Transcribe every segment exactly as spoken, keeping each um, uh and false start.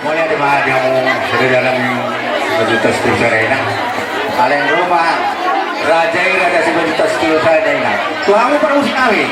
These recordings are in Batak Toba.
Mauliate ma di hamu sude dalan Simanjuntak Sitorus Dainang. Alai ro ma raja i, raja Simanjuntak Sitorus Dainang. Tu hamu parmusik nami.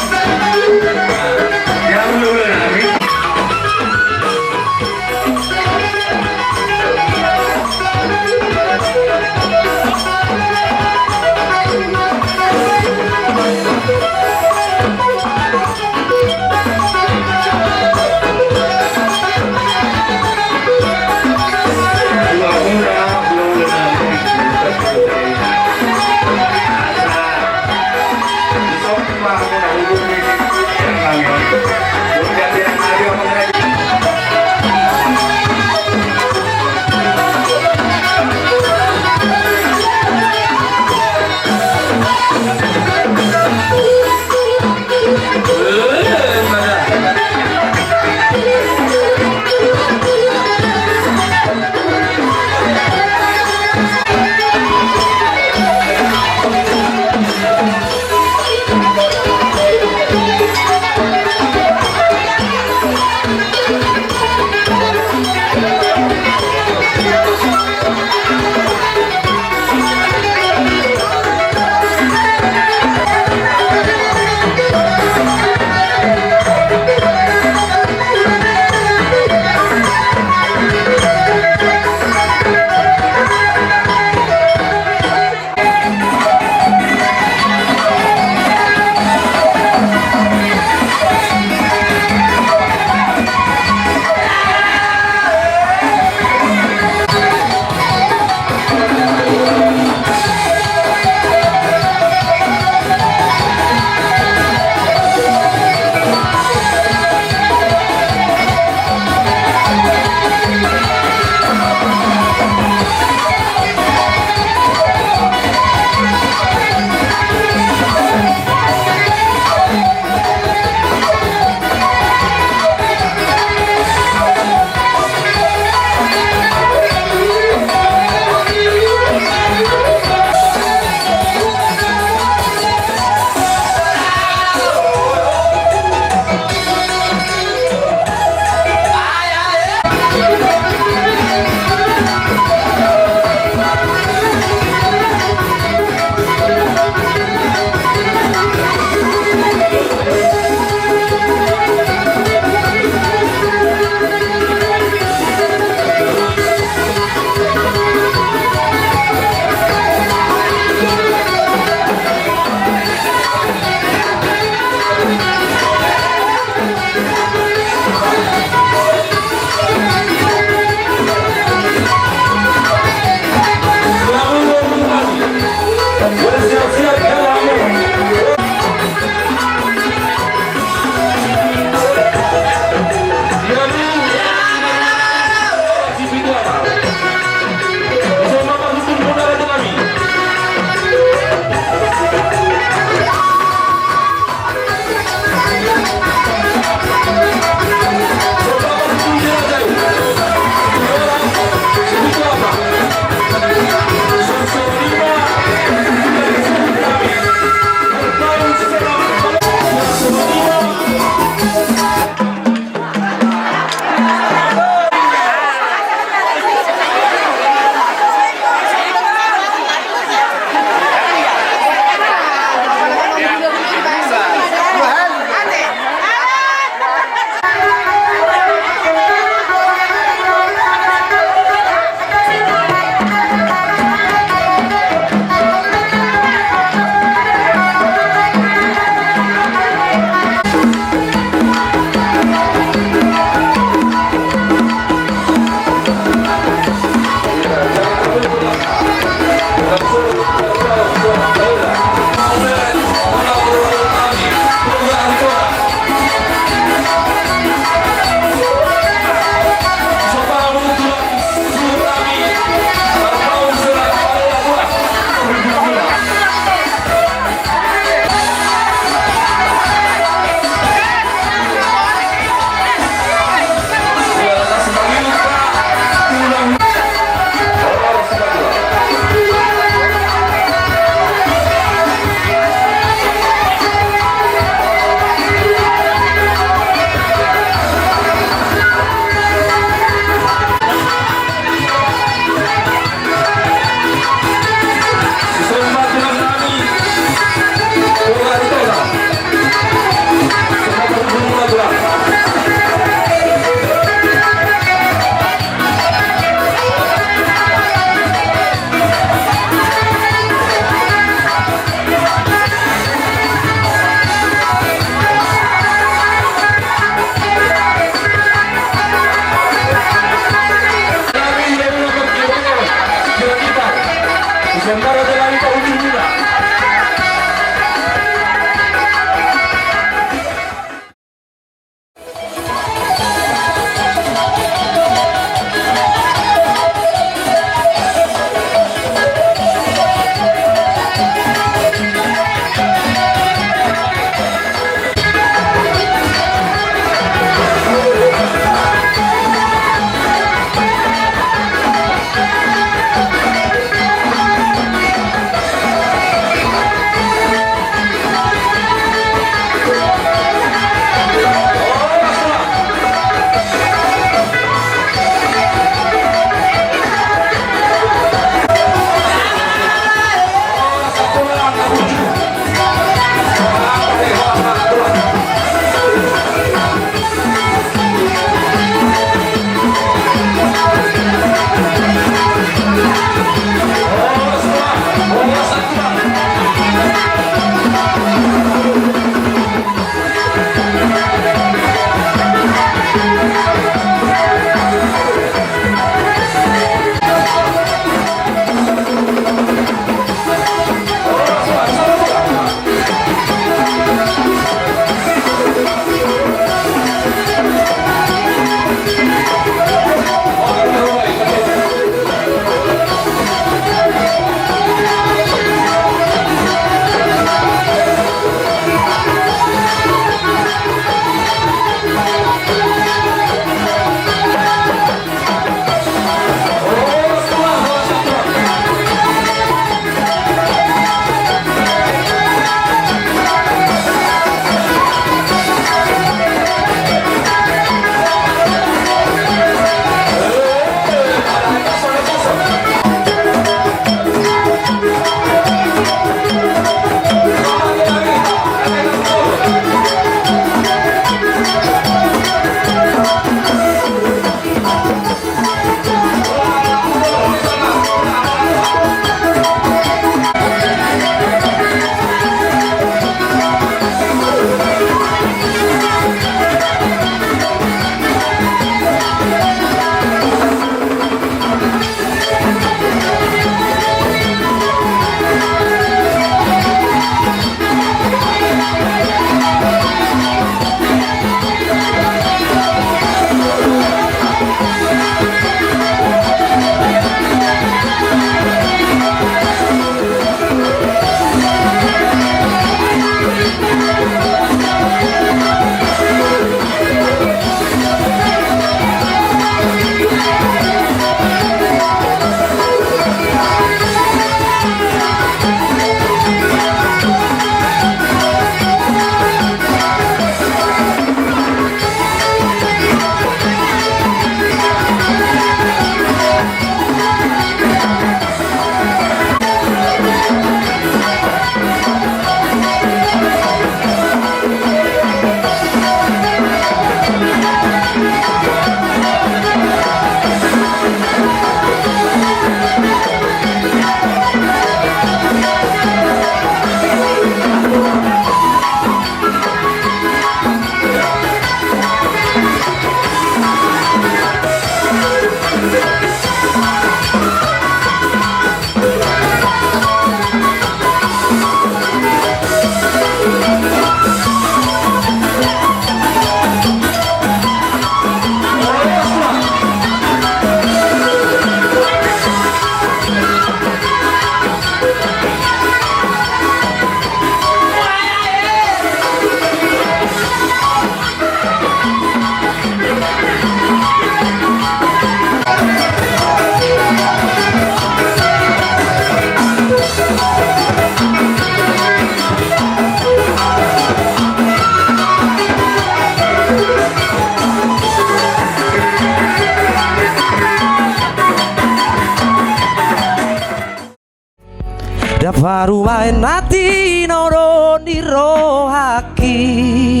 Parumaen na tinodo ni rohangki,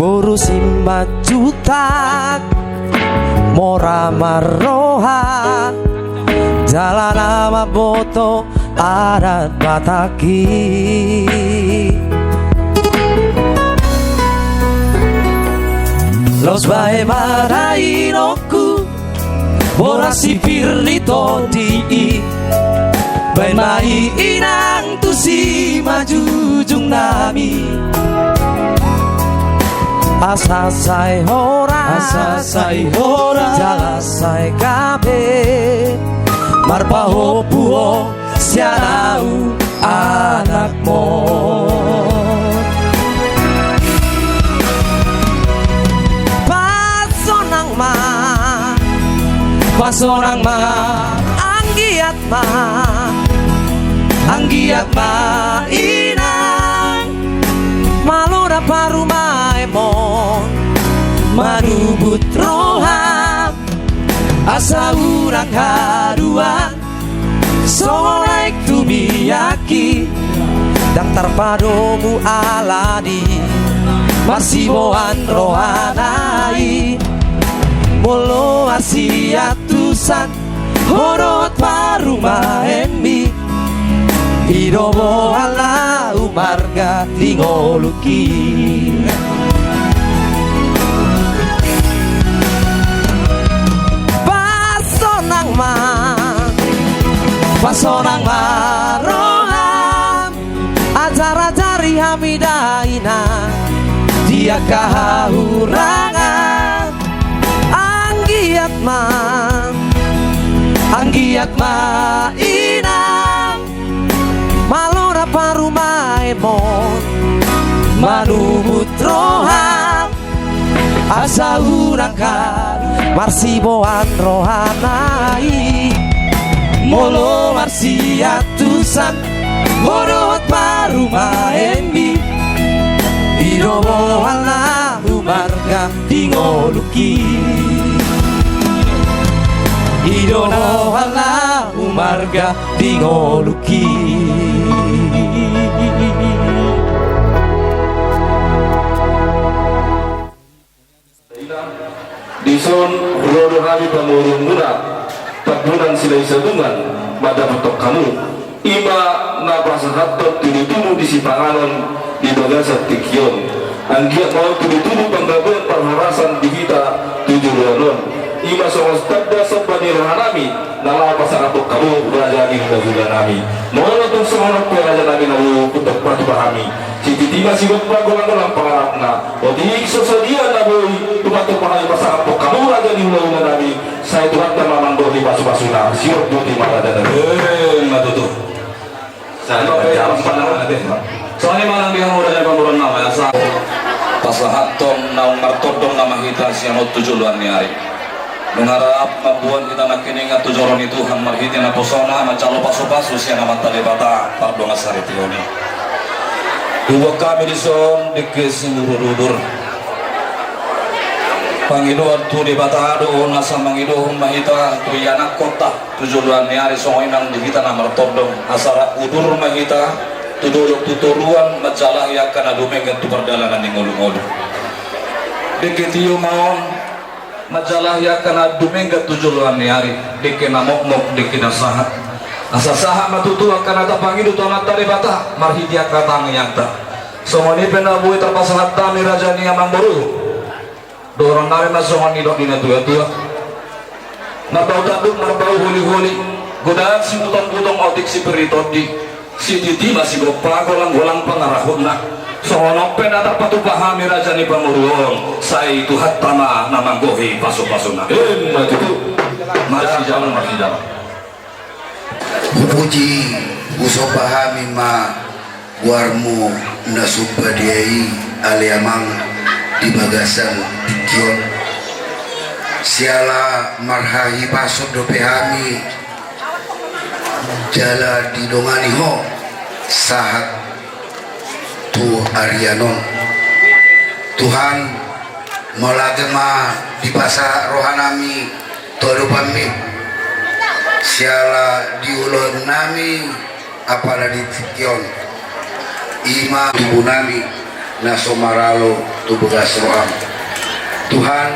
boru Simanjuntak, mora marroha, jala na mamboto adat Batakki. Laos bahen ma dainongku, boras sipir ni tondi i. Bahen ma i inang tu simanjujung nami. Asa sai horas, asa sai horas, jala sai gabe, marpahompu ho sian ahu anakmon. Pasonang ma, pasonang ma, anggiat ma, anggiat ma inang, malo na parumaenmon, manubut roham, asa unang haduan, songon aek tu miak i, ndang tarpadomu alani, marsiboan rohana i. Molo marsiantusan ho dohot parumaenmi, i do bohal na umarga di ngolungki. Pasonang ma, pasonang ma roham, ajar-ajari hami dainang di angka hahurangan. Anggiat ma, anggiat ma inang, malo na parumaenmon, manubut roham, asa unang haduan, marsiboan rohana i. Molo marsiantusan ho dohot parumaenmi, i do bohal na umarga di ngolungki. I do bohal na umarga di ngolungki. Dison ro do hami pamoruonmuna, Tambunan Silahi Sabungan, mandapothon hamu. I ma na pasahathon tudu-tudu di sipanganon di bagasan tingki on. Anggiat ma on tudu-tudu panggabean parhorasan di hita tu joloan on. I ma songon tanda somba ni rohanami na laho pasahathon hamu raja ni hula-hulanami. Molo tung songon on pe rajanami na boi, tung patupa hami. Sititi ma sigompa, golang-golang pangarahutna. Otik so sadia na boi tumatupa hami pasahathon hamu raja ni hula-hulanami. Sai Tuhanta ma manggohi pasu-pasuna. Sihol boti ma rajanami. Emma tutu. Sai jalan pandangan ate. Songon i ma nang di hamu raja ni pamoruon nami, asa pasahathon naung martondong nama hita sian on tu joloan ni ari. Nunga rap mamboan hita nangkiningan tu joro ni Tuhan marhite naposona manjalo pasu-pasu sian Amanta Debata pardongansaripeon i. Huboan hami dison dengke simudur-udur. Pangidoan tu Debata do on asa mangidohon ma hita tu ianakkonta tu joloan ni ari songon i nang di hita na martondong, asa rap udur ma hita tu dolok tu toruan manjalahi angka na dumenggan tu pardalanan ni ngolu-ngolu. Dengke tio ma on manjalahi angka na dumenggan tu joloan ni ari, dengke na mokmok, dengke na sahat. Asa sahat ma tutu angka na tapangido tu Amanta Debata marhite angka tangiangta. Songon i pe na boi tarpasahat hami raja ni amangboru. Dohononnami ma songon nidok ni natua-tua. Marbau tanduk, marbau holi-holi, godang sibutong-butong, otik sipir ni tondi, sititi ma sigompa, golang-golang pangarahutna. Songon on pe na tarpatupa hami raja ni pamoruon, sai Tuhanta ma na manggohi pasu-pasuna. Emma tutu. Marsijaman, marsijaman. Hupuji, husomba hami ma goarmu na sumbadia i, ale Amang, di bagasan tingki on. Siala marhahipason dope hami jala didongani ho sahat tu arian on. Tuhan, mauliate ma dipasahat rohanami tu adopanmi. Siala di ulaon nami apala di tingki on, i ma tubu nami na so maralo tu bagas roham. Tuhan,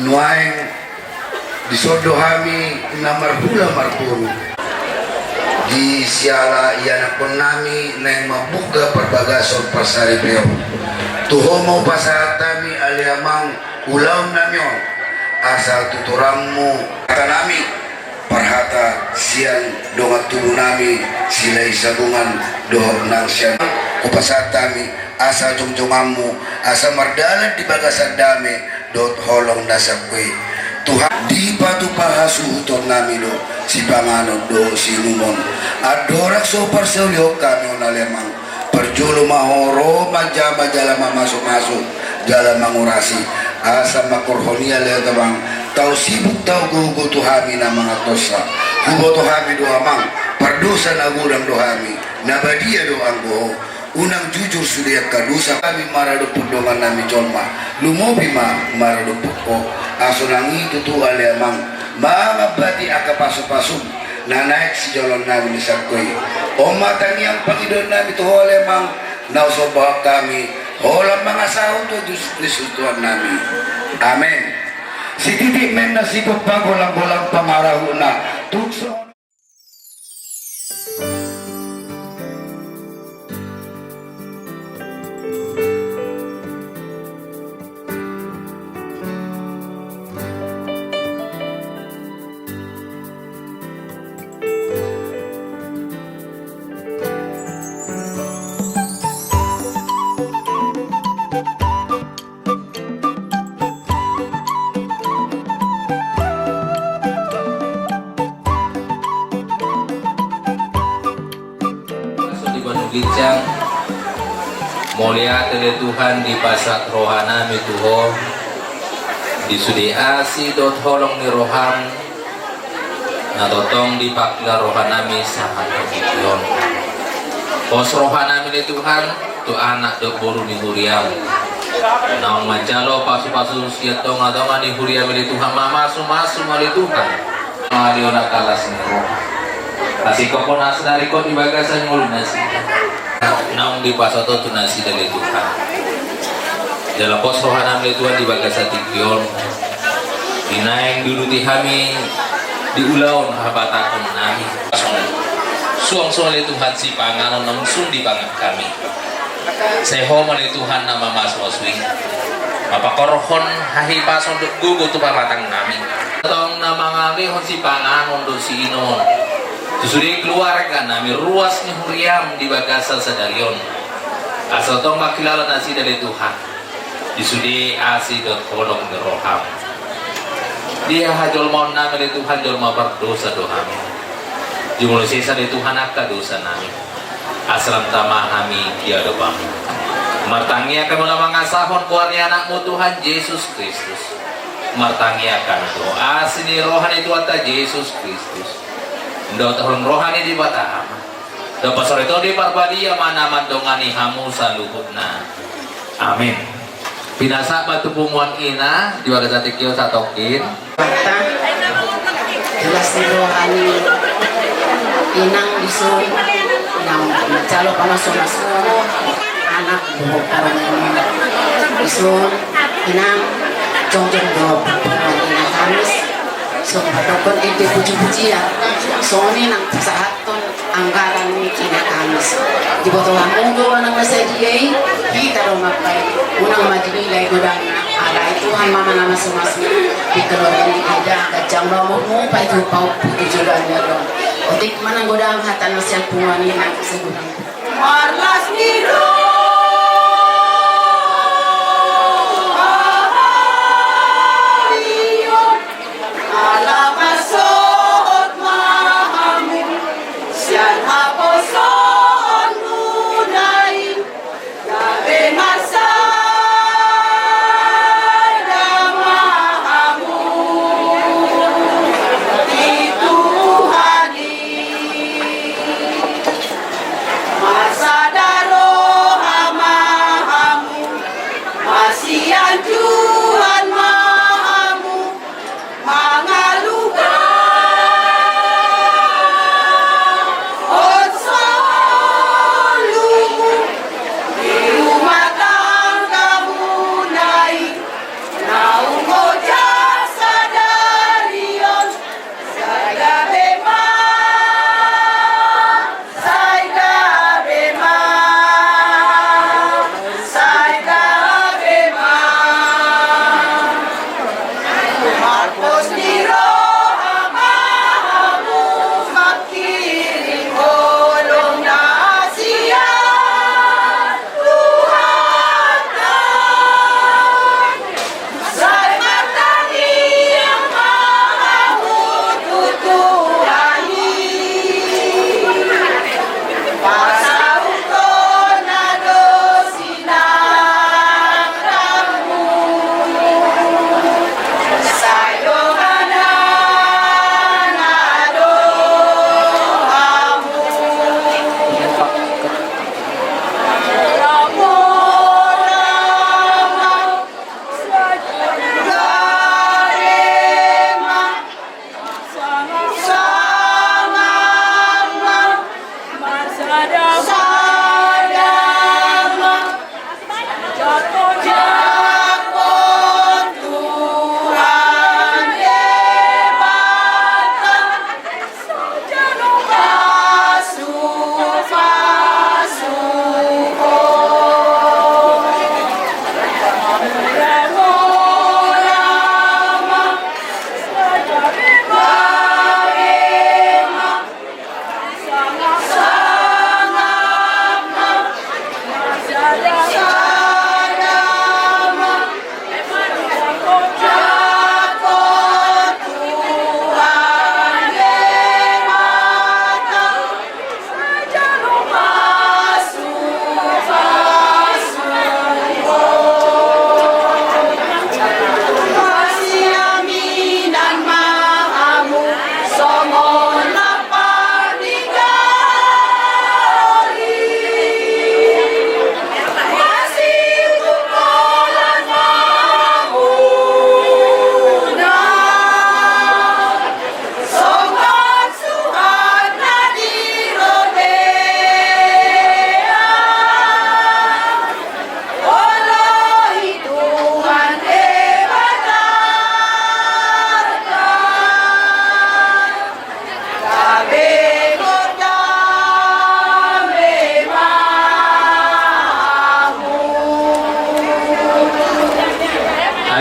nuaeng dison do hami na marhula marboru. Di siala ianakhon nami naeng mambuka parbagason parsaripeon. Tu Ho ma hupasahat hami ale Amang ulaon nami on, asa tuturanmu hata nami, parhata sian dongan tubu nami Silahisabungan dohot nang sian hupasahat hami, asa jongjonganmu, asa mardalan di bagasan dame dohot holong na sangkue. Tuhan, dipatupa hasuhuton nami do sipanganon dohot siinumon. Andorang so parsaulihon hami on ale Amang, parjolo ma Ho ro manjama jala mamasumasu jala mangurasi, asa mangkorhon i ale Amang, tau sibuk tau gogo tu hami na mangantonsa. Huboto hami do Amang, pardosa na godang do hami, na badia do anggo Ho. Unang jujur sude angka dosa hami maradophon dongan nami jolma, lumobi ma maradophon Ho. Asa unang i tutu ale Amang, mangambati angka pasupasum na naeng sijaloon nami na sangkue. On ma tangiang pangidoan nami tu Ho ale Amang, na husomba hami holan mangasahon tu Jesus Kristus Tuhan nami. Amen. Sititi ma inna sitop, pagolanggolang pangarahutna, tung so Di banu ginjang, mauliate ale Tuhan, dipasahat roha nami tu Ho, di sude asi dohot holong ni roham, na tongtong dipangkilala roha nami sahat tu tingki on. Pos roha nami ale Tuhan, tu anak dohot boru ni huriam. Naung manjalo pasupasu sian tongatonga ni huriam ale Tuhan, mamasumasu ma ale Tuhan. Maliona kalas ni roha. Hasingkophon na saonari di bagasan ngolu nasida. Naung dipasahat Ho tu nasida ale Tuhan. Jala pos roha nami ale Tuhan di bagasan tingki on. Di naeng diuduti hami di ulaon habatahon nami. Suang songon i ale Tuhan sipanganon naung sun dipangan hami. Sai Ho ma ale Tuhan na mamasumasu i, mamangkorhon hahipason dohot gogo tu pamatang nami. Tong na mangalehon sipanganon dohot siinumon tu sude keluarga nami, ruas ni huriam di bagasan sadari on. Asa tong mangkilala nasida ale Tuhan di sude asi dohot holong ni roham. Di hajolmaon nami ale Tuhan, jolma pardosa do hami. Jumolo sesa ale Tuhan angka dosa nami. Asa lam tama hami di adopanmu. Martangiang hami lam mangasahon goar ni Anakmu Tuhan Jesus Kristus. Martangiang hami tu asi ni roha ni Tuhanta Jesus Kristus, dohot holong ni roha ni Debata Ama, dohot parsaoran ni Tondi Parbadia ma na mandongani hamu saluhutna. Amin. Pinasahat ma tu punguan ina di bagasan tingki on satongkin. Marta, jelas ni roha ni inang dison, inang manjalo pamasumasu anak dohot parumaen dison, inang jongjong do punguan ina Kamis. So, padokkon ende pujipujian, songon i nang pasahat anggaran ni ina Kamis. Diboto hamu do manang na sadia i, hita do mambahen, unang ma dinilai godangna, alai Tuhan ma na mamasumasu di keluarga ni eda, ganjang ma umurmu, paihutihut pahompu tu joloan ni ari on. Otik ma nang godang hata na sian punguan ina, sagodang. Marlas ni roha. Ala marsohot ma hamu sian haposoonmuna i, gabe marsada ma hamu di Tuhan i. Marsada roha.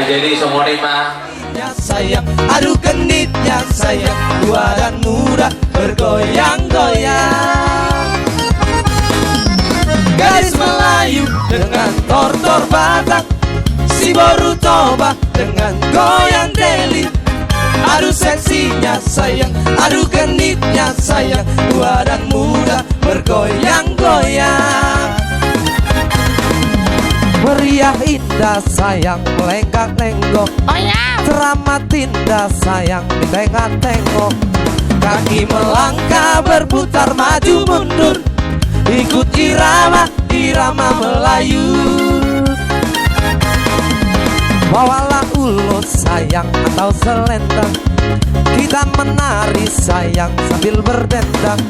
Jadi songon i ma. Sayang, aduh genitnya sayang, dua dan muda bergoyang-goyang. Gadis Melayu dengan tortor Batak, si boru Toba dengan goyang Delhi. Aduh seksinya sayang, aduh genitnya sayang, dua dan muda bergoyang-goyang. Meriah indah sayang, melenggak-lenggok. Oh ya. Teramat indah sayang, di tengah-tengok. Kaki melangkah berputar maju mundur, ikut irama, irama Melayu. Bawalah ulos sayang atau selendang, kita menari sayang sambil berdendang.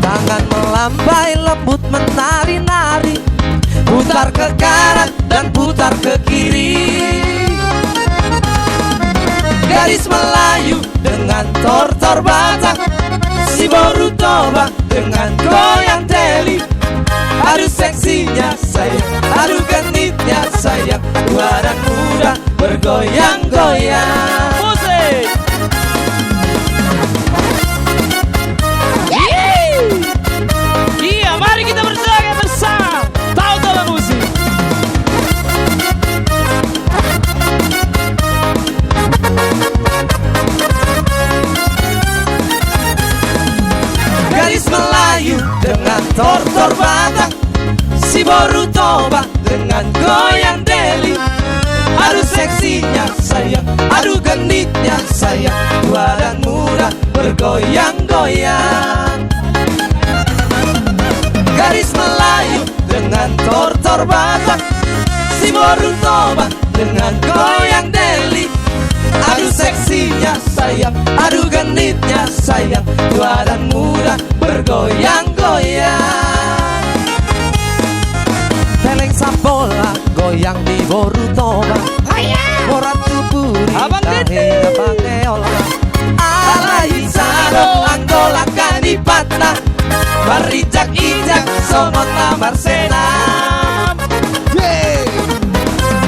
Tangan melambai lembut menari-nari, putar ke kanan dan putar ke kiri. Gadis Melayu dengan tortor Batak, si boru Toba dengan goyang Delhi. Aduh seksinya sayang, aduh genitnya sayang, dua dan muda bergoyang-goyang. Musik. Iya, mari kita berjoget bersama. Tahu-tahu musik. Gadis Melayu dengan tortor Batak, si boru Toba dengan goyang Delhi. Aduh seksinya sayang, aduh genitnya sayang, tua dan muda bergoyang-goyang. Gadis Melayu dengan tortor Batak, si boru Toba dengan goyang Delhi. Aduh seksinya sayang, aduh genitnya sayang, tua dan muda bergoyang-goyang. Teleng sabola goyang di boru Toba. Oh iya. Borat tupuri Abang Gede. Tahe abang eol. Alai sado anggo langka ni patna, marinjak-injak songon na marsenam.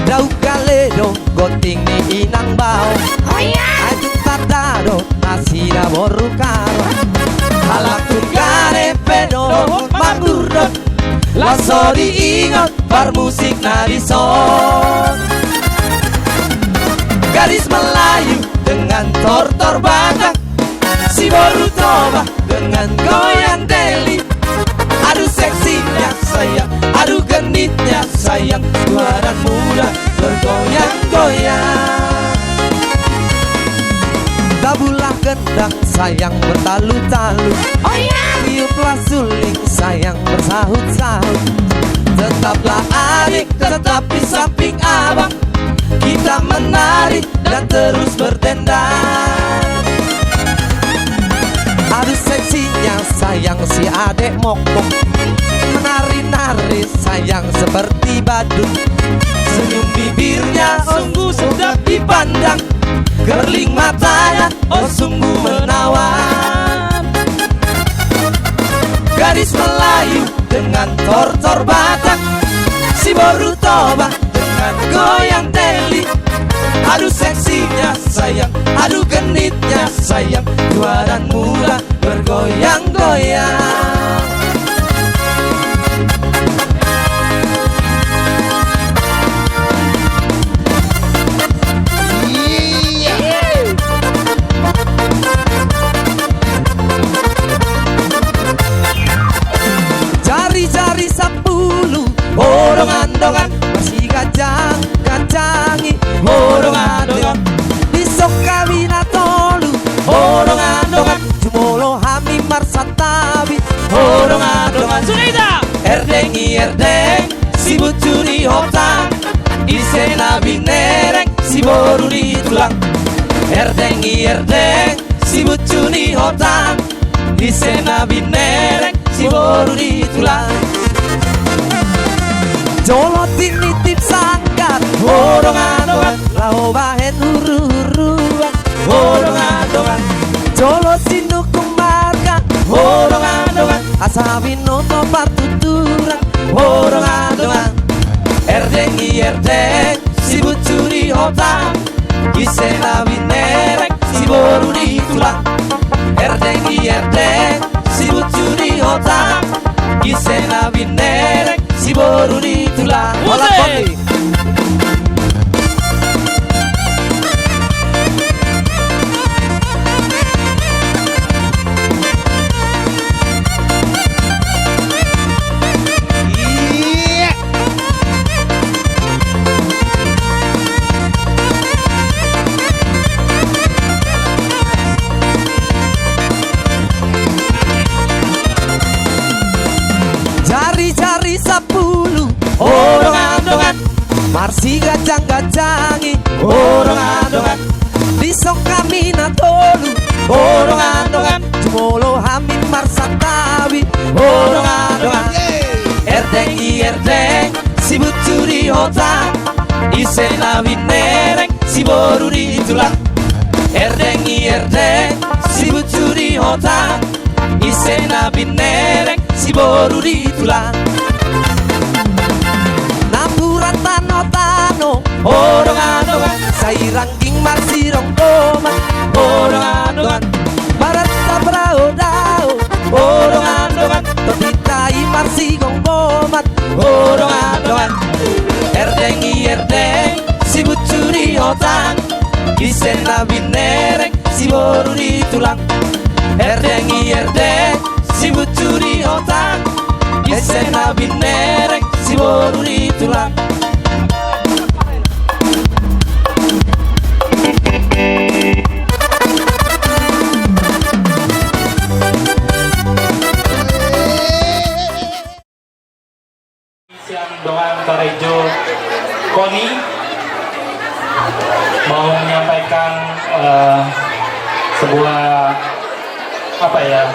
Dao gale do gonting ni inang bao. Oh iya. Ajuk tanda do nasida boru Karo. Halak Tunggare pe dohot Mangurdot, laos so diingot parmusik na dison. Gadis Melayu dengan tortor Batak, si boru Toba dengan goyang Delhi. Aduh seksinya sayang, aduh genitnya sayang, tua dan muda bergoyang-goyang. Tabulah gendang sayang bertalu-talu. Oh iya. Tiuplah suling sayang bersahut-sahut. Tetaplah adik, tetap di samping abang. Kita menari dan terus berdendang. Aduh seksinya sayang si adek mokok, menari-nari sayang seperti badut. Senyum bibirnya sungguh sedap dipandang, kerling matanya, oh, sungguh menawan. Gadis Melayu dengan tortor Batak, si boru Toba dengan goyang teli. Aduh seksinya sayang, aduh genitnya sayang, tua dan muda bergoyang-goyang. Jari-jari sampulu, oh dongan-dongan, marsigajang-gajangi, oh dongan-dongan. Dison hami na tolu, oh dongan-dongan, jumolo hami marsantabi, oh dongan-dongan. Sudah itu. Erdeng i erdeng, si bucu di hotang, ise na binereng, si boru di tulang. Erdeng i erdeng, si bucu di hotang, ise na binereng, si boru di tulang. Jolo tinitip sanggar, oh dongan-dongan, laho bahen huru-huruan, oh dongan-dongan. Jolo tinukung marga, oh dongan-dongan, asa binoto partuturan, oh dongan-dongan. Erdeng i erdeng, si bucu di hotang, ise na binereng, si boru di tulang. Erdeng i erdeng, si bucu di hotang, ise na binereng, si boru di tulang. Musik. Holan Boti. Jari-jari sampulu, oh dongan-dongan, marsigajang-gajangi, oh dongan-dongan. Dison hami na tolu, oh dongan-dongan, jumolo hami marsantabi, oh dongan-dongan. Erdeng i erdeng, si bucu di hotang, ise na binereng, si boru di tulang. Erdeng i erdeng, si bucu di hotang, ise na binereng, si boru di tulang. Napuran tano-tano, oh dongan-dongan, sai rangging marsidongdoman, oh dongan-dongan. Maranta brao-dao, oh dongan-dongan, tondinta i marsigomgoman, oh dongan-dongan. Erdeng i erdeng, si bucu di hotang, ise na binereng, si boru di tulang. Erdeng i erdeng, si bucu di hotang, ise na binereng, si boru di tulang. Sian dongan karejo KONI mau menyampaikan, eh, sebuah, apa ya,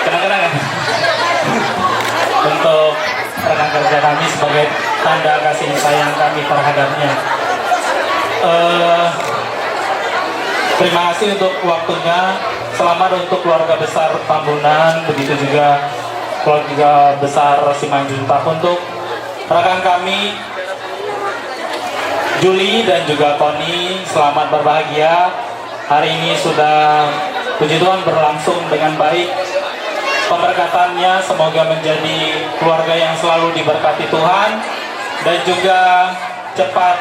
kenang-kenangan untuk rekan kerja kami sebagai tanda kasih sayang kami terhadapnya. Eh, terima kasih untuk waktunya. Selamat untuk keluarga besar Tambunan, begitu juga keluarga besar Simanjuntak. Untuk rekan kami, Juli dan juga KONI, selamat berbahagia. Hari ini sudah, puji Tuhan, berlangsung dengan baik. Pemberkatannya semoga menjadi keluarga yang selalu diberkati Tuhan dan juga cepat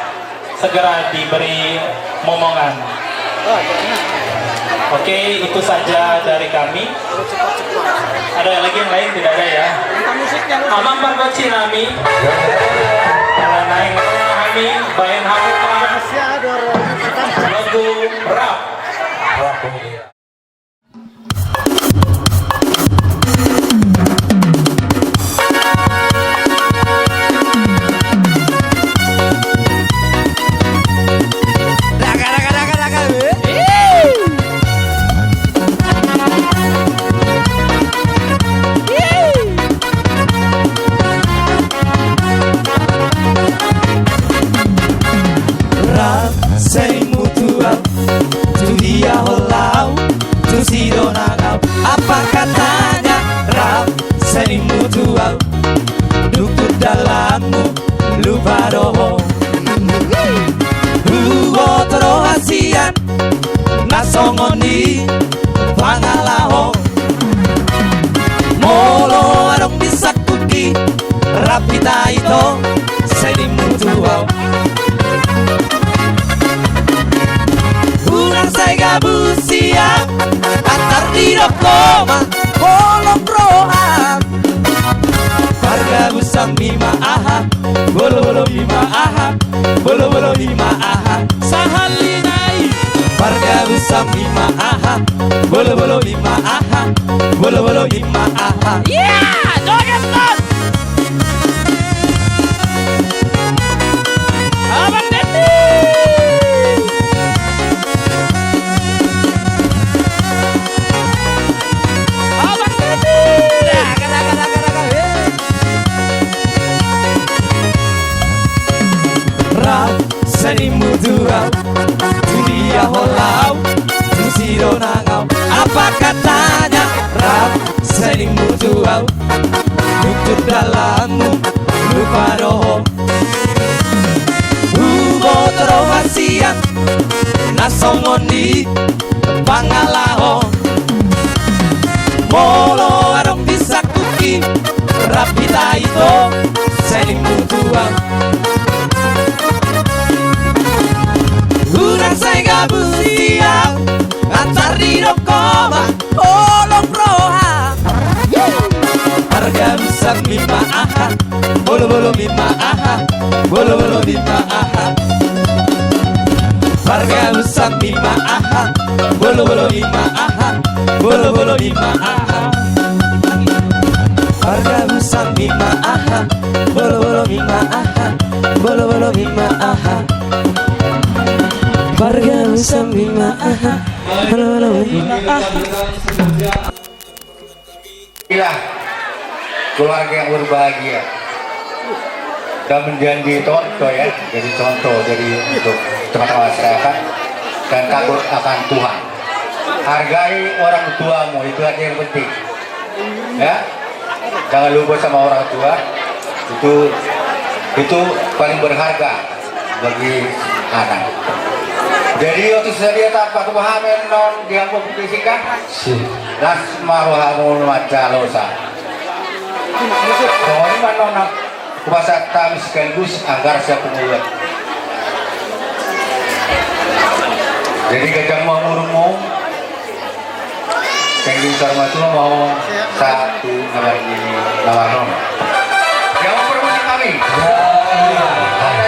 segera diberi momongan. Oke, itu saja dari kami. Ada lagi yang lain? Tidak ada, ya? Amang pargonsi nami. Ala naeng hami baen hamu ma lagu rap. Na songon i pangalaho. Molo adong di sangkuti, rap hita ito, sai dimutu au. Unang sai gabus sian, antar didok ho ma, holong roham. Pargabusan i ma aha, bolobolo i ma aha, bolobolo i ma aha. Sahali nai. Pargabusan i ma aha, bolobolo i ma aha, bolobolo i ma aha. Iya, joget, Ton. Abang Dendi. Abang Dendi. Daga, daga, daga, daga, eh. Rap, sai dimutu au, tu dia ho laho, tu si donang au. Apa katanya? Rap, sai dimutu au, tutur dalanmu, lupa do ho. Huboto do hasian, na songon i pangalaho. Molo adong di sangkuti, rap hita ito, sai dimutu au. Unang sai gabus sian, antar didok ho ma, holong roham. Pargabusan i ma aha, bolobolo i ma aha, bolobolo i ma aha. Pargabusan i ma aha, bolobolo i ma aha, bolobolo i ma aha. Pargabusan i ma aha, bolobolo i ma aha, bolobolo i ma aha. Pargabusan i ma aha, bolobolo i ma aha. Inilah keluarga yang berbahagia dan menjadi contoh, ya, jadi contoh, jadi untuk tengah-tengah masyarakat dan takut akan Tuhan. Hargai orang tuamu, itu aja yang penting. Ya, jangan lupa sama orang tua. Itu, itu paling berharga bagi anak. Jadi, waktu saya dia tak pakai paham, non, dia mau putih singkat. Si. Las ma rohamu manjalosa. Songon i ma, non, na hupasahat hami sekaligus anggaran sian punguan. Jadi, ganjang ma umurmu. Tingki sar ma tulang ma ho sahat tu na marnini na marnono. Dia ma permusik hami.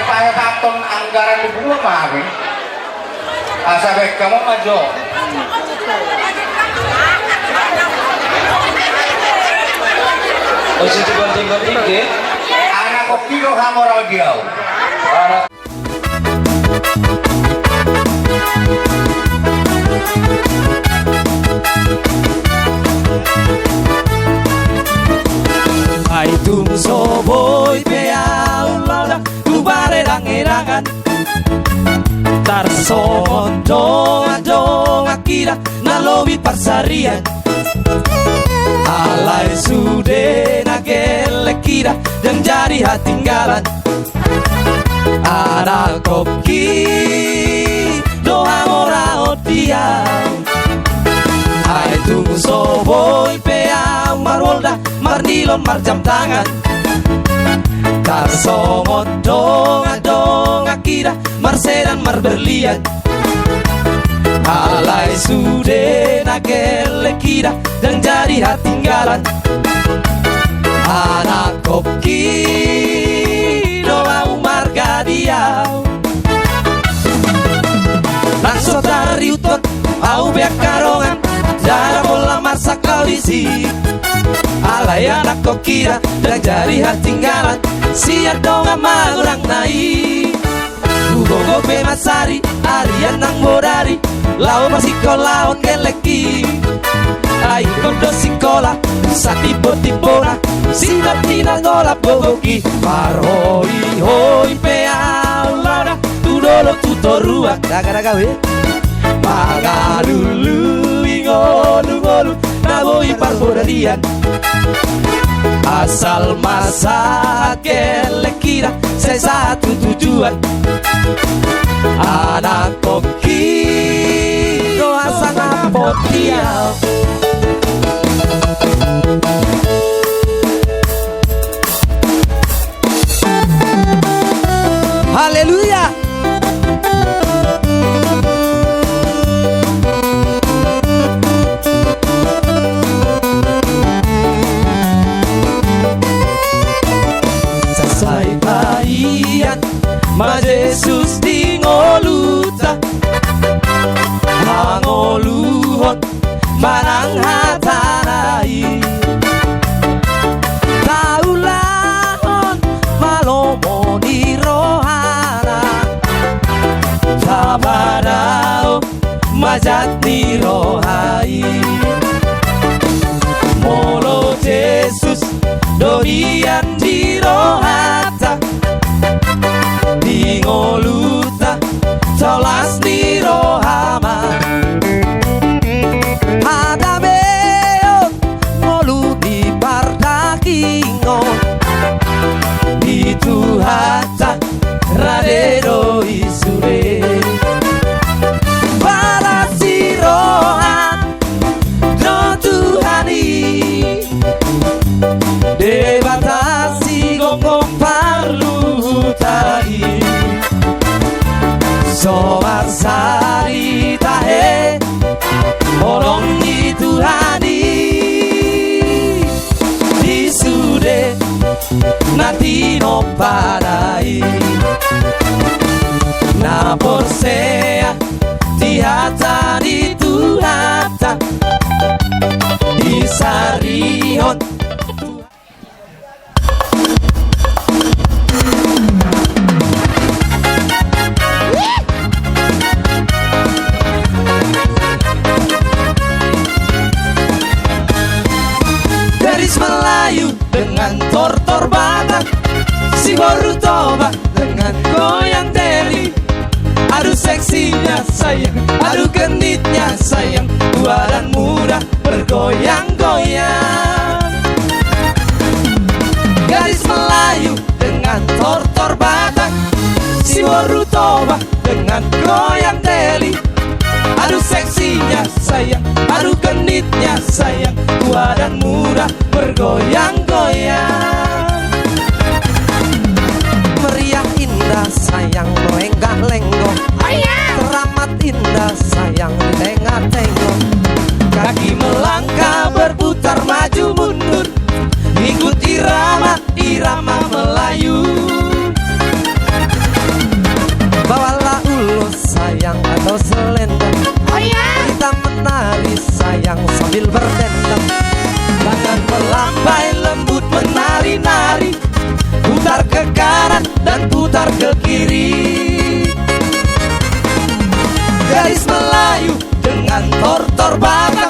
Pasahathon anggaran di punguan ma hami. Asa baen hamu ma jo. Asa dibanting-banting, ke? Anak kopi do hamorau di au. Anak. Ai tung so boi pe au loda tu paredangedangan. Tarsongon dongan-dongan hita na lobi parsarian. Alai sude na gelleng hita, ndang jadi hatinggalan. Anak kopi do hamoraon di au. Ai tung so boi pe au marwolda, marnilon, marjam tangan. Tarsongon dongan-dongan hita marsedan marberlian. Alai sude na gelleng hita, ndang jadi hatinggalan. Anak kopi do au marga di au. Nang so tariuthon au pe angka dongan, ndada pola marsangkal disi. Alai anak kopi hita ndang jadi hatinggalan sian dongan magodangna i. Hugogo pe mansari, arian nang bodari, laho marsikolahon gelleng i. Ai ingkon do sikola satimbo-timbona, sian na tolap gogo i. Marhoi-hoi pe au loda tu dolok tu toruan. Daga-daga we. Mangalului ngolu-ngolu na boi parbodarian. Asal ma sahat gelleng hita, sai sahat tu tujuan. Anak kopi Potiau. Haleluya. Sai bahen ma Jesus di ngoluta, hangoluhon manang hatana i, taulahon ma lomo ni rohana, tapadao ma jat ni roha i. Molo Jesus do nian di rohanta, di ngoluta tolhas ni roha ma. Hadameon ngolu ni pardagingon, di Tuhanta rade do i sude. Palas ni roha do Tuhan i, Debata sigonggom parluhuta i. So marsari tahe holong ni Tuhan i di sude na tinompana i. Na porsea di hata ni Tuhanta, disarihon Gadis Melayu dengan tortor Batak, si boru Toba dengan goyang teli. Aduh seksinya sayang, aduh genitnya sayang, tua dan muda bergoyang-goyang. Gadis Melayu dengan tortor Batak, si boru Toba dengan goyang teli. Aduh seksinya sayang, aduh genitnya sayang, tua dan muda bergoyang-goyang. Meriah indah sayang, lenggak-lenggok. Oh iya. Teramat indah sayang, di tengah-tengok. Kaki melangkah berputar maju mundur, ikut irama, irama Melayu. Bawalah ulos sayang atau selendang. Oh iya. Kita menari sayang sambil berdendang. Tangan melambai lembut menari-nari, putar ke kanan dan putar ke kiri. Gadis Melayu dengan tortor Batak,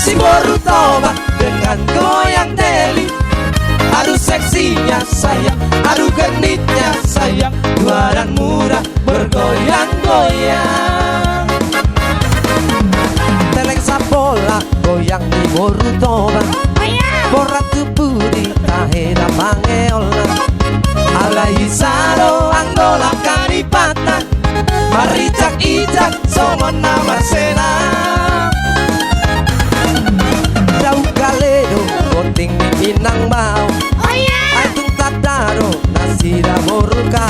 si boru Toba dengan goyang teli. Aduh seksinya sayang, aduh genitnya sayang, tua dan muda bergoyang-goyang. Teleng sapola goyang ni boru Toba. Oh iya. Borat tu pudi tahe na pangeolna. Alai i sada anggo langka ni patna, marijak-ijak songon na marsena. Dao gale do gonting ni inang bao. Oh iya. Ai tung tanda do nasida boru ka.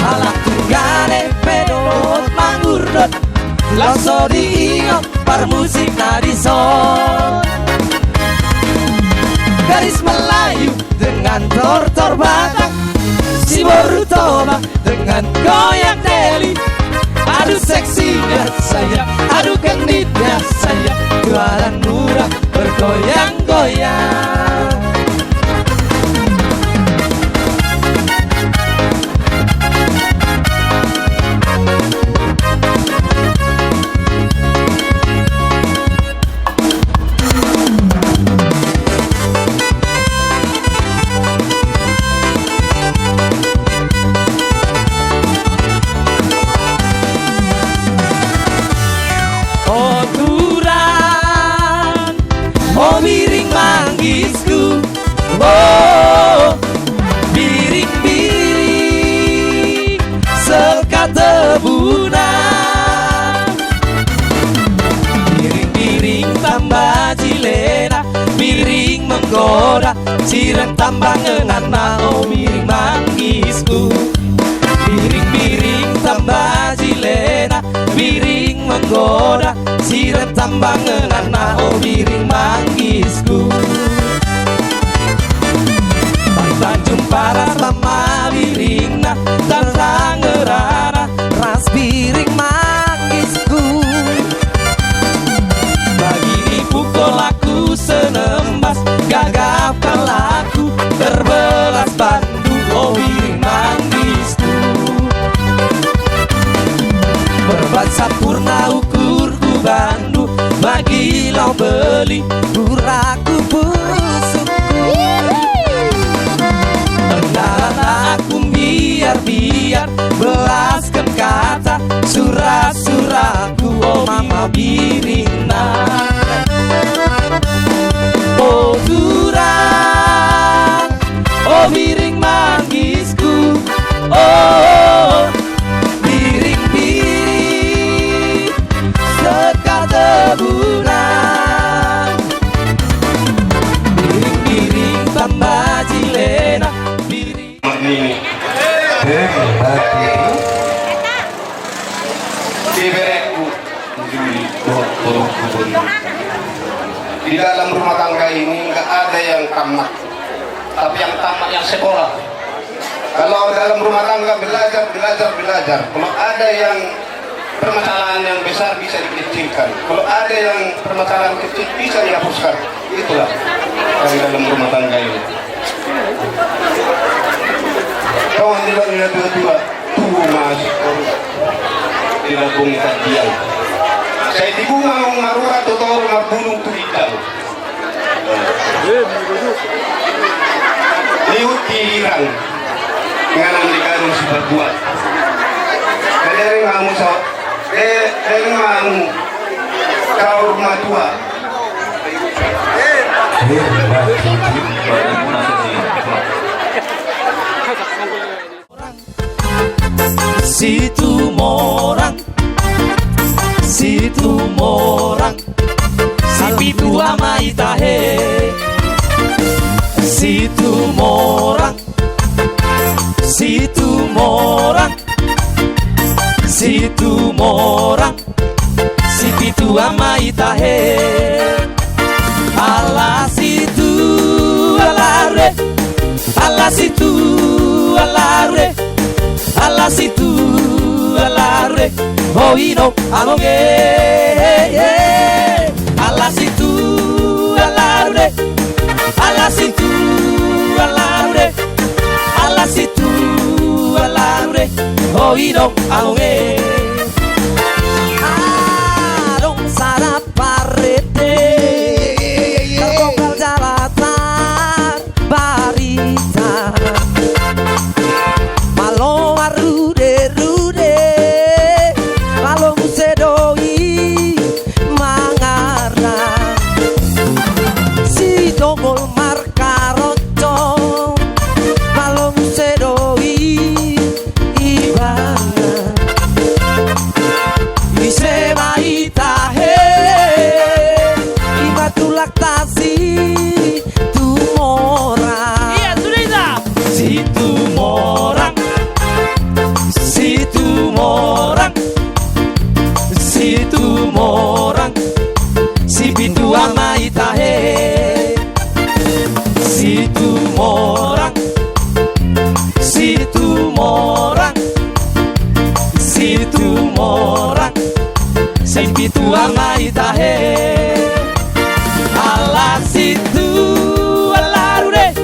Ala tung gale pe dohot mangurdot, laos so diingot parmusik na dison. Gadis Melayu dengan tortor Batak, si boru Toba dengan goyang teli. Aduh seksinya sayang, aduh genitnya sayang, tua dan muda bergoyang-goyang. O turan, o biring manggis Tambangan na o biring manggisku. Biring-biring tamba jilena, biring menggoda. Sirep tambangan na o biring manggisku. Tanjung Paras ma biringna, Tangerana, ras biring manggisku. Bagi ni pukul aku senembas, gagap kalaku, terbelas bandu, o biring manggisku. Berbat sampurna ukurku bandu, bagi lao beli, buraku busukku. Tenggalan aku biar-biar, belaskan kata, surat-suratku, o mama biringna. O tulang, o biring manggisku, o biring-biring sekatebuna. Biring-biring tamba jilena, biring. Ini. Hebat itu. Ibereku. Di dalam rumah tangga ini nggak ada yang tamat. Tapi yang tamat yang sekolah. Kalau dalam rumah tangga belajar, belajar, belajar. Kalau ada yang permasalahan yang besar bisa dikecilkan. Kalau ada yang permasalahan kecil bisa dihapuskan. Itulah yang dalam rumah tangga ini. Kawan di dalam tua-tua, tubuh mas, di labung ikan diam. Saya di bunga marura, totor marbulung tu bidang. Liut di hirang. Nganan di gadung si berbuat. Kadang mamu so, eh, kadang mamu. Kau rumah tua. Situmorang, Situmorang, sipitu ama i tahe. Situmorang, Situmorang, Situmorang, sipitu ama i tahe. Ala situ ala re, ala situ ala re, ala situ ala re, ho inong among e. Ala situ ala re, ala situ ala re, ala situ ala re, ho inong among e. Adong sada parende, tarbongkar jala tarbarita. Malo marrude-rude, malo muse do i mangarna. Si jongol markaroco, malo muse do i ibana. Ise ma i tahe, i ma tulangta Situmorang. Iya, sudah, Isa. Situmorang, Situmorang, Situmorang, sipitu ama i tahe. Situmorang, Situmorang, Situmorang, sipitu ama i tahe. Ala situ ala re,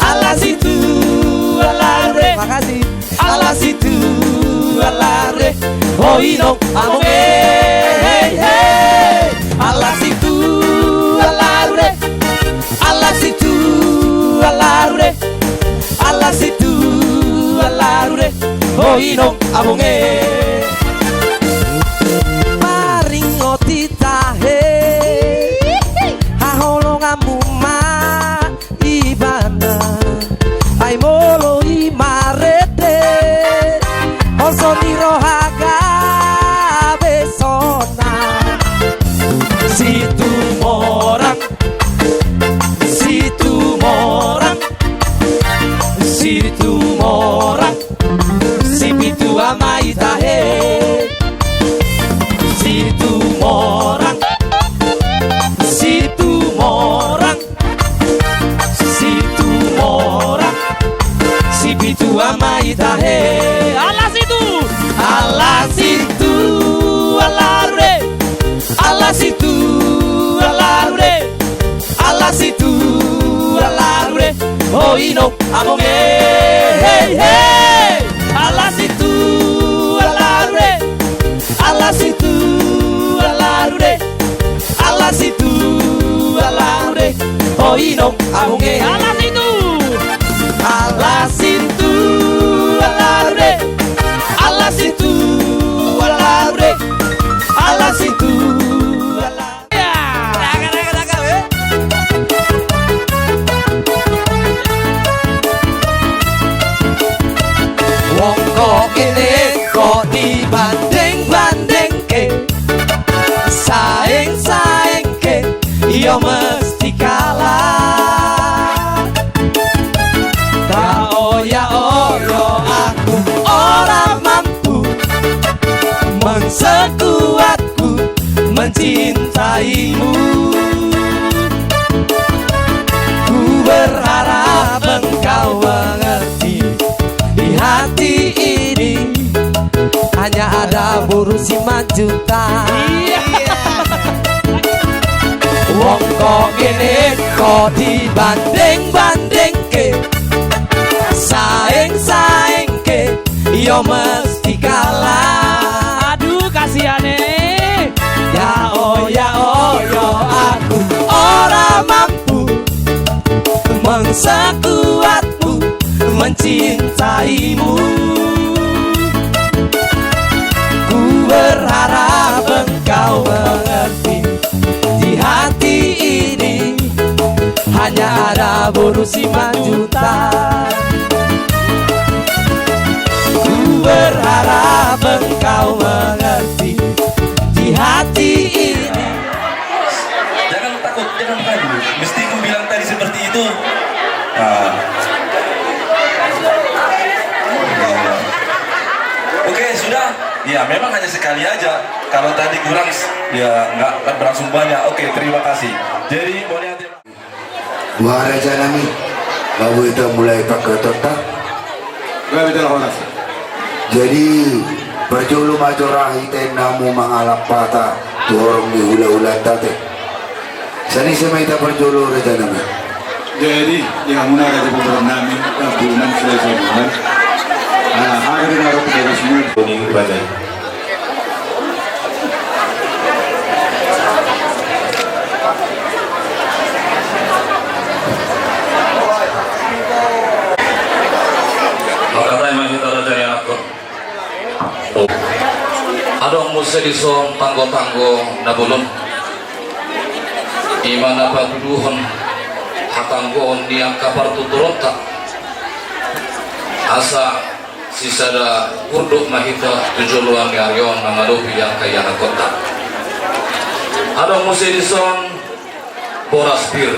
ala situ ala re. Makasih. Ala situ ala re, ho inong among e. Ala situ ala re, ala situ ala re, ala situ ala re, ho inong among e. Paringot i tahe, haholonganmu ma ibana. Ai molo i marende, holso ni roha gabe sonang. Situmorang, Situmorang, He, ala situ. Ala situ, ala rure. Ala situ, ala rure. Ala situ, ala rure. O Ino Among e. He, he. Ala situ, ala rure. Ala situ, ala rure. Ala situ, ala rure. O Ino Among e. Ala situ. Ala situ, ala rure. Ala situ, ala rure. Ala situ, ala. Ya. Raga, raga, raga, eh. Wong kok gene kok dibandeng-bandengke, saing-saingke, yo mesti kalah. Taoya-oya aku ora mampu, mensekuatku mencintaimu. Ku berharap engkau mengerti, di hati ini hanya ada boru Simanjuntak. Iya. Wong kok gene kok dibandeng-bandengke, saing-saingke, yo mesti kalah. Aduh, kasihan e. Taoya-oya aku ora mampu, mensekuatmu mencintaimu. Ku berharap engkau mengerti, di hati ini hanya ada boru Simanjuntak. Ku berharap engkau mengerti, di hati ini. Jangan takut, jangan ragu. Mesti ku bilang tadi seperti itu. Nah. Oke, sudah. Ya, memang hanya sekali aja. Kalau tadi kurang, ya, nggak akan berlangsung banyak. Oke, terima kasih. Jadi, mauliate. Wah, raja nami, laho hita mulai pangkataion ta. Gabe, horas. Jadi, parjolo ma jora hita i na hamu mangalap hata tu horong ni hulahulanta te. Sian ise ma hita parjolo, raja nami? Jadi, di hamuna raja pamoruon nami, Rabu Unan, Sulawesi Selatan. Ala hagari na ro di bagas muna. Boni raja. Mangkatai ma hita, raja ni anakkon. Adong muse dison tanggotanggo na bolon, i ma na patuduhon hatanggoon ni angka partuturonta. Asa sisada gurdok ma hita tu joloan ni ari on mangadopi angka ianakkonta. Adong muse dison boras pir.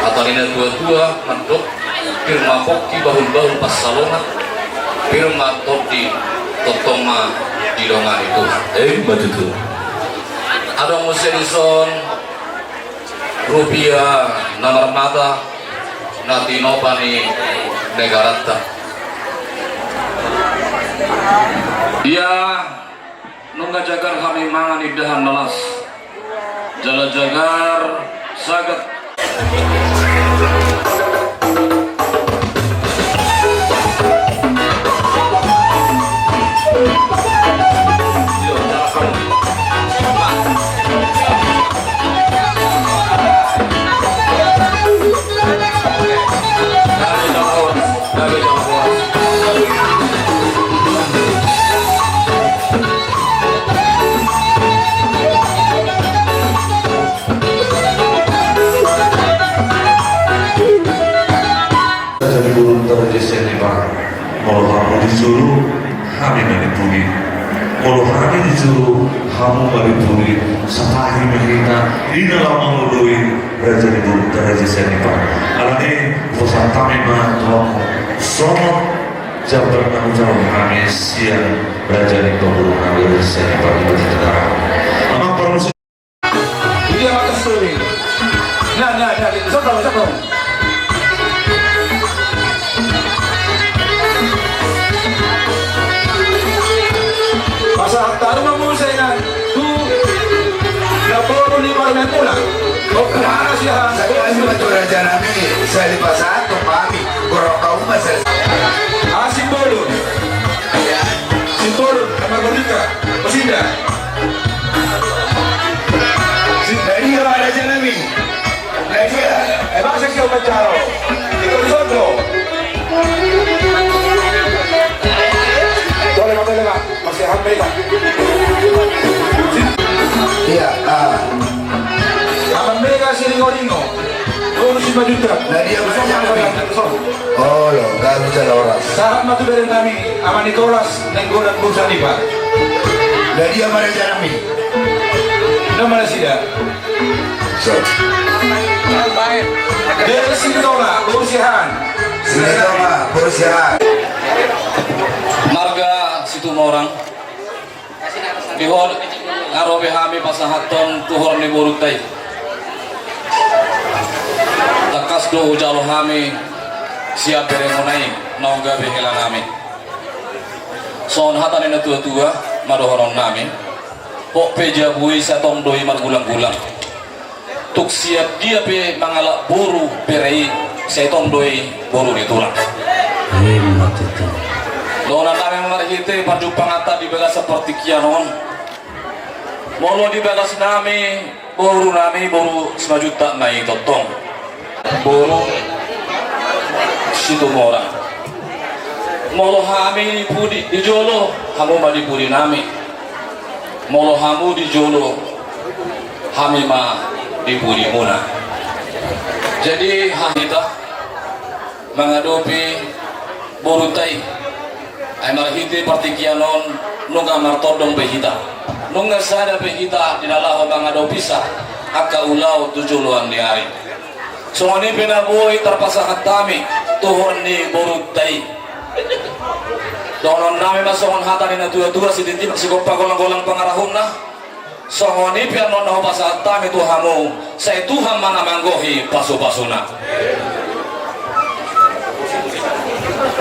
Hata ni natuatua mandok, pir ma pongki bahulbahul pansalongan, pir ma tondi tongtong ma didongani Tuhan. Eh, ima tutu. Adong muse dison rupia na marmata, na tinopa ni negaranta. Ia nunga jagar hami mangan indahan na las, jala jagar sagat. Jadi burung terjadi seni, Pak. Molo hamu dijolo, hami ma di pudi. Molo hami dijolo, hamu ma di pudi. Satahi ma hita, i na laho mangoloi raja ni boru Raja Sianipar. Alani, hupasahat hami ma tu hamu songon jambar na hujalo hami sian raja ni boru Raja Sianipar. Amang parmusik. Dia makan suri. Nah, nah, nah, sotong, sotong. Sai hami ma tu raja nami, sai dipasahat tu hami, gorok hau ma sai. Ah, Simbolon. Simbolon, nama gorita. Pasinda. Sinda dia raja nami. Nah, dia. Eh, bangsa kau mencaro. Ikut sondo. Boleh, boleh, Pak. Masih hampir, Pak. Iya, ah. Amang Mega Siringoringo. Boru Simanjuntak. Nah, dia mana? Olo, gak bisa loras. Sahat ma tu bere nami, Amang Nikolas Nainggolan boru Sanipa. Nah, dia mana raja nami? Nah, mana sida? So. Bere Sitonga boru Siahaan. Sitonga boru Siahaan. Marga Situmorang. Di hon, nga ro be hami pasahathon tu hor ni borunta i. Tangkas do hujalo hami sian beremuna i, naung gabe hela nami. Songon hata ni na tua-tua, ma dohonon nami. Hot pe jabu i, sai tong do i margulang-gulang. Tung sian dia pe mangalap boru bere i, sai tong do i boru ni tulang. Ima tutu. Dohonon nami marhite parjumpanganta di bagasan partingkian on. Molo di bagas nami, boru nami, boru Simanjuntak ma i tongtong. Boru Situmorang. Molo hami di pudi, di jolo, hamu ma di pudi nami. Molo hamu di jolo, hami ma di pudimuna. Jadi, hahita mangadopi borunta i. Ai marhite partingkian on, nunga martondong be hita. Nunga sada be hita di na laho mangadopisa angka ulaon tu joloan ni ari. Songon i pe na boi tarpasahat hami tu hor ni borunta i. Dohonon nami ma songon hata ni na tua-tua, sititi sigompa golang-golang pangarahutna. Songon i pe annon na hupasahat hami tu hamu, sai Tuhan ma na manggohi pasu-pasuna.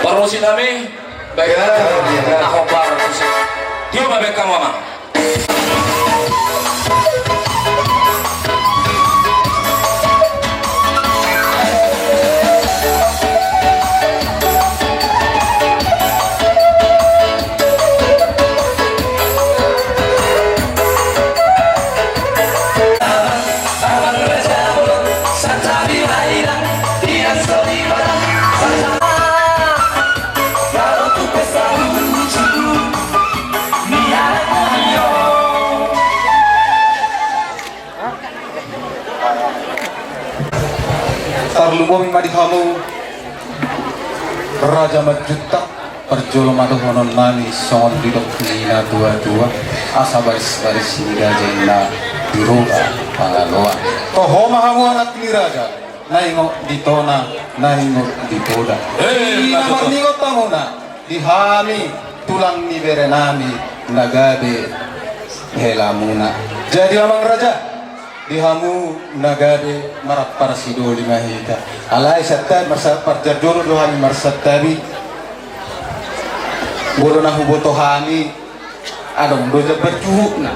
Parmusik nami, baik. Ya, ya. Na hombar musik. Tio ma baik kamu, Amang. Tarlumobi ma di hamu Raja Manjuntak, parjolo ma dohonon nami songon didok ni na tua-tua, asa baris-baris ni raja inna di roda pangaloan. Toho ma hamu anak ni raja, na ingot di tona, na ingot di poda. Eh, i na marningot hamuna. Di hami tulang ni bere nami na gabe helamuna. Jadi amang raja, di hamu na gabe marapar sidoli ma hita. Alai santabi marsa-, parjolo do hami marsantabi. Molo na huboto hami, adong do jambar juhutna.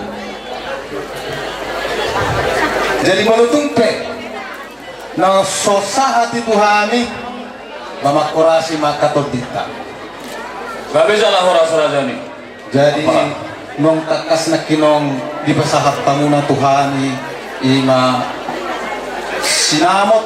Jadi molo tung pe na so sahat i tu hami, ma manghorasi ma angka tondinta. Gabe jala horas raja ni. Jadi, apa? Nung tangkas nangkining dipasahat hamuna tu hami, i ma sinamot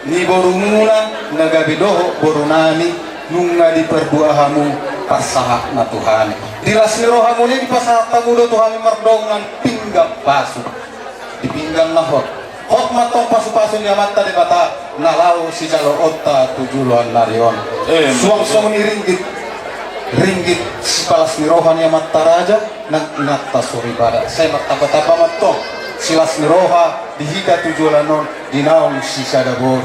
ni borumuna na gabe dohot boru nami, nunga diparbue hamu parsahatna tu hami. Di las ni rohamuna i dipasahat hamu do tu hami mardongan pinggan pasu. Di pinggan na hot. Hot ma antong pasu-pasu ni Amanta Debata na laho sijaloonta tu joloan ni ari on. Eh, suang songon i ringgit, ringgit sipalas ni roha ni amanta raja nang inanta soripada. Sai martamba-tamba ma antong silas ni roha di hita tu joloan on di naung sisada boru.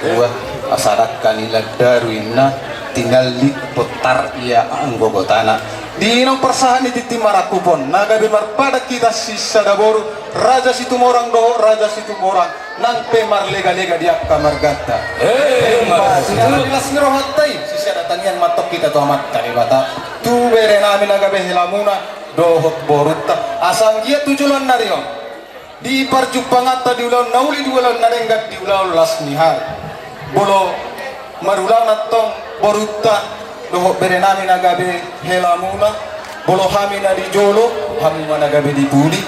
Tua, asa dangka ni landaru inna, tinallik pontar ia anggo gotana. Di naung parsahat ni tintin marangkup on, na gabe marpadan hita sisada boru, Raja Situmorang dohot Raja Situmorang, nang pe marlega-lega di angka marganta. Eh, emma tutu. Di las ni rohanta i, sisada tangiang ma antong hita tu Amanta Debata, tu bere nami na gabe helamuna dohot borunta. Asa anggiat tu joloan ni ari on Di parjumpanganta di ulaon na uli, di ulaon na denggan, di ulaon las ni ari. Molo marulaon antong borunta dohot berenami na gabe helamuna, molo hami na di jolo, hamu ma na gabe di pudi.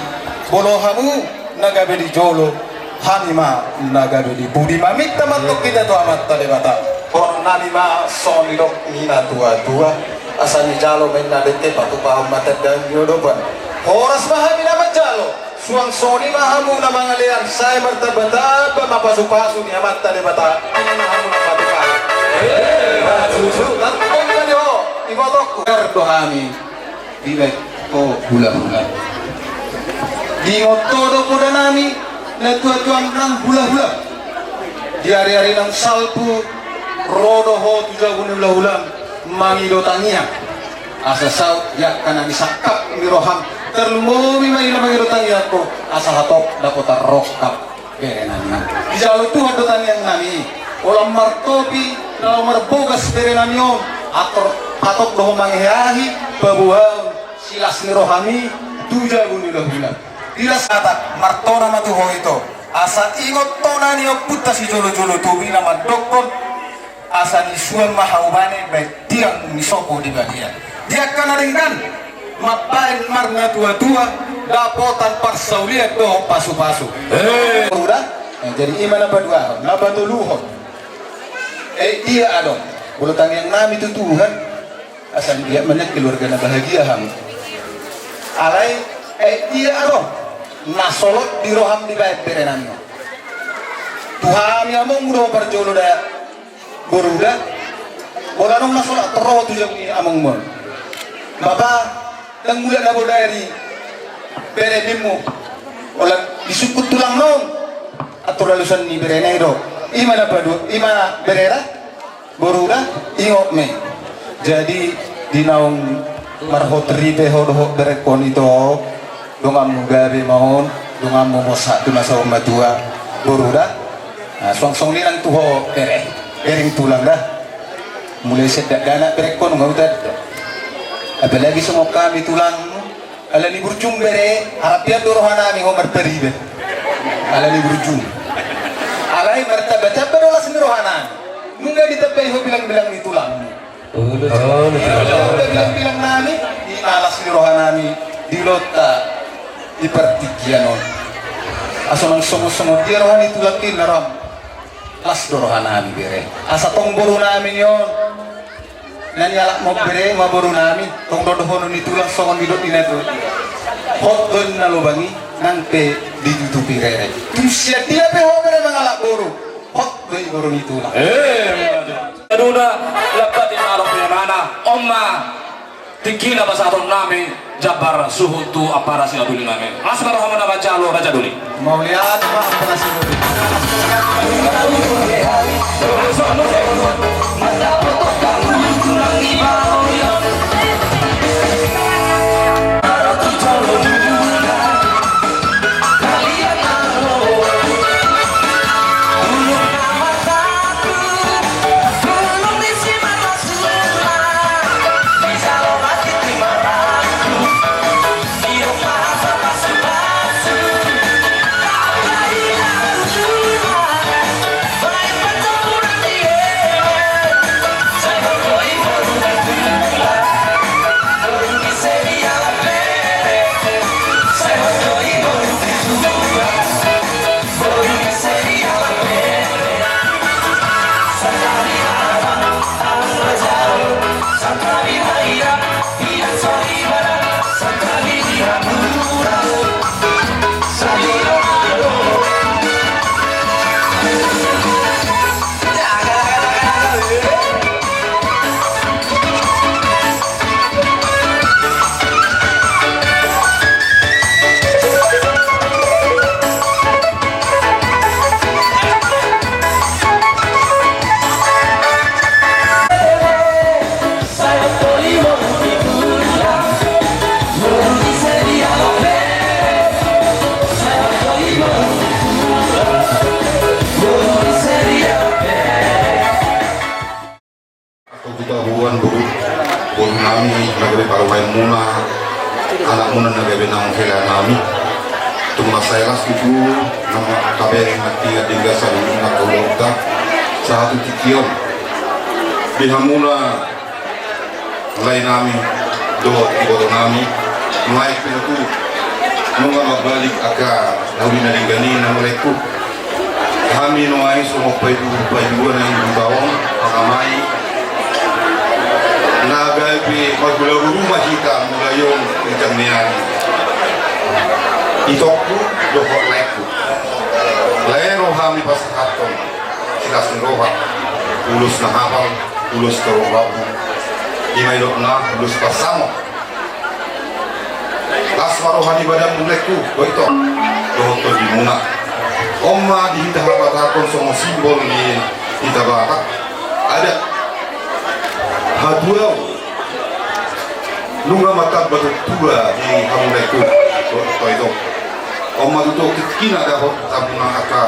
Molo hamu na gabe di jolo, hami ma na gabe di pudi. Maminta ma antong hita tu Amanta Debata. Boanonnami ma songon nidok ni na tua-tua, asa nijalo ma inna dengke, patupahon ma tandaan ni adopan. Horas ma hami na manjalo. Suang songon i ma hamu na mangalean, sai martamba-tamba ma pasu-pasu ni Amanta Debata. Ima ma hamu na patupahon. Ima tutu. Tartong ma di ho, ibotongku. Gar do hami dibaen ho hula-hula. Diingot ho do podanami na tua-tua nang hula-hula. Di ari-ari naung salpu ro do ho tu jabu ni hula-hula mangido tangiang. Asa saut di angka na di sangkap ni roham, tarlumobi ma i na mangido tangiang ho, asa hatop dapotan rongkap berenami. Dijalo Tuhan do tangiangnami. Holan martopi na laho marbogas berenami on, ator hatop do ho mangeahi paboaon silas ni rohami tu jabu ni hula-hula. Di las atak martona ma tu ho ito, asa ingot tona ni ompunta sijolo-jolo tubu i na mandokkon, asa nisuan ma haubane baen tiang ni sopo di badia. Di angka na denggan mambaen marnatua-tua dapotan parsaulian dohot pasu-pasu. Eh. Udah. Nah, jadi ima na paduahon, na patoluhon. Eh, dia adong. Molo tangiangnami tu Tuhan, asa dia mana keluarga na bahagia hamu. Alai, eh, dia adong. Na solot di roham dibaen berenami. Tu hami amongmu do parjolo da. Boru da, molo adong na solot ro tu jabu ni amongmu on. Bapa, ndang mula na bodari bere nimmu. Holan disungkun tulangna on. Atur alusan ni berena i do. Ima na padu, ima berera. Boru da, ingot ma i. Jadi di naung marhot ripe ho dohot berengkon ito, donganmu gabe ma on, donganmu masa tu na saur matua. Boru da. Nah, suang songon i nang tu ho bere, bereng tulang da. Mulai sian dakdanak berengkon nunga hutanda. Apalagi songon hami tulang, ala ni burjum bere, harapian do rohanami ho marpariban. Ala ni burjum. Alai martamba-tamba do las ni rohanami. Nunga ditambai ho bilang-bilang ni tulang. Olo, olo. Olo, bilang-bilangnami, di las ni rohanami, di ulaonta di partingkian on. Asa nang songon-songon dia roha ni tulang i na ro. Las do rohanami bere. Asa tong borunami ni on. Na nialap ma on bere ma borunami, tong do dohonon ni tulang songon nidok ni na tuatua. Hot do inna lobang i, nang pe ditutupi rere. Tung sian dia pe ho bere mangalap boru. Hot do i boru ni tulang. Eh, aduna, lambat i marok ni mana. On ma tingkina pasahatonnami, jambar suhut tu ampara siadulinami. Las ma rohamuna manjalo, Raja Doli. Mauliate ma ampara siadulinami. Angka tu tabuan boru, boru nami na gabe parumaenmuna, anakmuna na gabe naung hela nami. Tung mansai las tutu nama kabe na tinggal denggan saluhutna na kaulahonta sahat tu tingki on. Di hamuna lae nami dohot iboto nami, nuaeng pe tutu nunga mambalik angka na uli na denggan i na mulaiku. Hami nuaeng songon paidua, paidua na di huta on, pangamai na gabe margulagulu ma hita mulai on ginjang ni ari. Itongku dohot laengku, lae ro hami pasahathon silas ni roha, ulos na hapal, ulos na rambu, ima didokna ulos pansamot. Las ma roha ni badanmu laengku, boito dohot tondimuna. On ma di hita habatahon songon simbol ni hita Batak. Adat hatuaon. Nunga ma tamba tu tua di hamu laengku, boito. On ma tutu tingkina dapot tambungan angka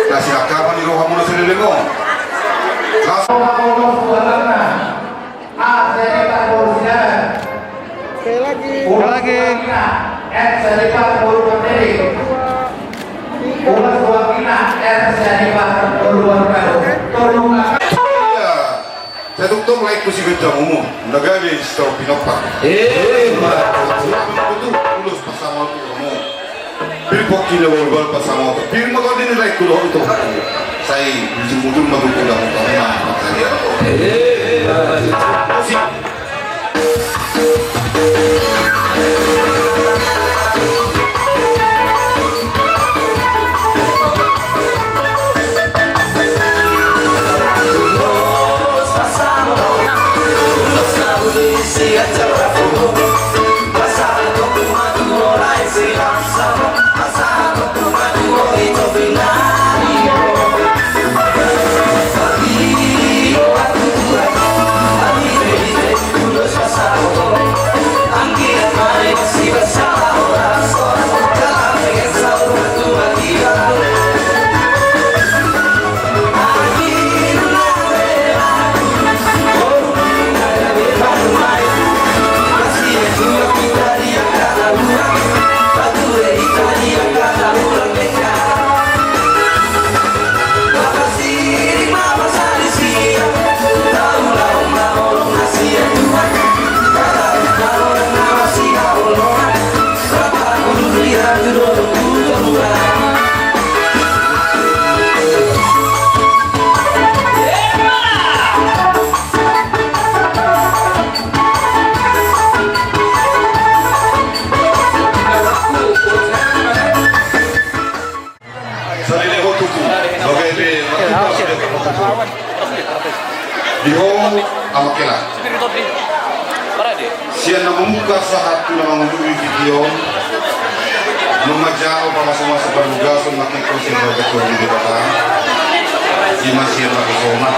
na sinangkapan ni rohamuna saleleng on. Las. Sekali lagi. Sekali lagi. Iya. Sai tongtong laengku si ganjang umur. Na gabe sitahu pinompar. Eh, betul. Ulos pansamot tu umur. Pir pokki na balbal pansamot. Pir ma kau di nilai kulo untuk. Sai bujur-bujur ma tu kuda. Saleleng on tutu, bagai pe martupa sude. Di ho Ama Kela. Sian na mamungka sahat tu na manguduri tingki on, nunga manjalo pamasumasu parhugason mangkingkon sian bagas ni Debata. Ima sian naposona